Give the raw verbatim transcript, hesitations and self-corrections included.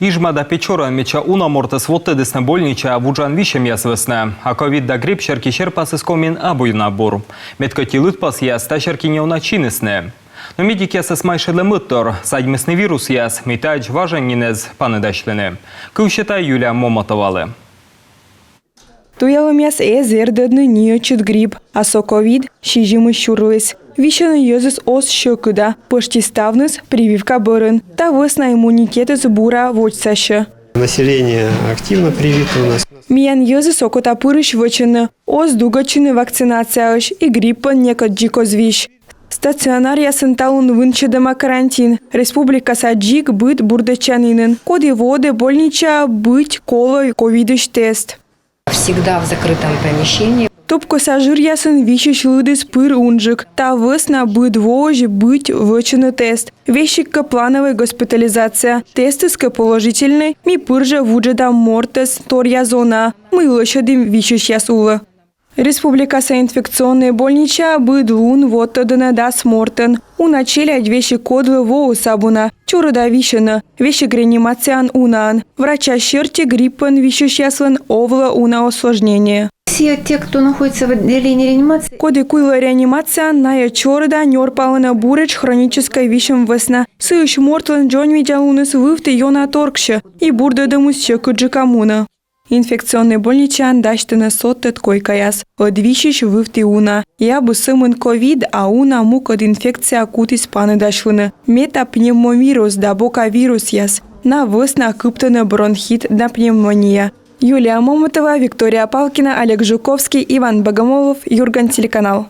Ижма да Печораын медся уна мортӧс водтӧдісны больничаӧ вуджан висьӧмъяс вӧсна. А ковид да грипп серти серпасыс Комиын абу на бур. Мед кӧть и лыдпасъяс та серти неуна чинісны. Но медикъясӧс майшӧдлӧм ӧтур, садьмисны вирусъяс, мый таӧдз важӧн нин эз паныдасьлыны. Кыв сета Юлия Момотовалы. Туялӧмъяс эз эрдӧдны ни ӧтчыд грипп, а со ковид сизимысь сюрліс. Висьӧны йӧзыс оз сьӧкыда, пӧшти ставныс прививка бӧрын. Та вӧсна иммунитетыс бура водзсасьӧ. Население активно привито у нас. Миян йӧзыс окота пырысь вӧчӧны, оз дугӧдчыны вакцинацияысь и гриппӧн некод дзик оз вись. Стационаръясын талун вынсьӧдӧма карантин. Республикаса дзик быд бурдӧдчанінын. Коді водӧ больничаӧ, быть колӧ ковидысь тест. Всегда в закрытом помещении. Топкӧса жыръясын висьысь лыдыс пыр унджык. Та вӧсна быд воысь быть вӧчӧны тест. Весиг кӧ плановӧй госпитализация. Тестыс кӧ положительнӧй, ми пыр жӧ вуджӧдам мортӧс торъя зонаӧ, мый лӧсьӧдім висьысьяс улӧ. Республикаса инфекционнӧй больничаӧ быд лун водтӧдӧны дас мортӧн. Уна челядь весиг кодлы воыс абу на, чорыда висьӧны, весиг реанимацияын унаӧн. Врача серти, гриппӧн висьысьяслӧн овлӧ уна осложнение. Все те, кто находится в отделении реанимации. Коді куйлӧ реанимацияын, найӧ чорыда нёрпалӧны буретш хроническӧй висьӧм вӧсна. Сыысь мортлӧн дзоньвидзалуныс вывті ёна торксьӧ и бурдӧдӧмыс сьӧкыдджыка мунӧ. Инфекционнӧй больничаын дасьтӧны содтӧд койкаяс. Ӧд висьысь вывті уна. И абу сӧмын ковид, а уна мукӧд инфекция кутіс паныдасьлыны. Метапневмовирус да бока вирусъяс. На вӧсна кыптӧны бронхит да пневмония. Юлия Момотова, Виктория Палкина, Олег Жуковский, Иван Богомолов, Юрган телеканал.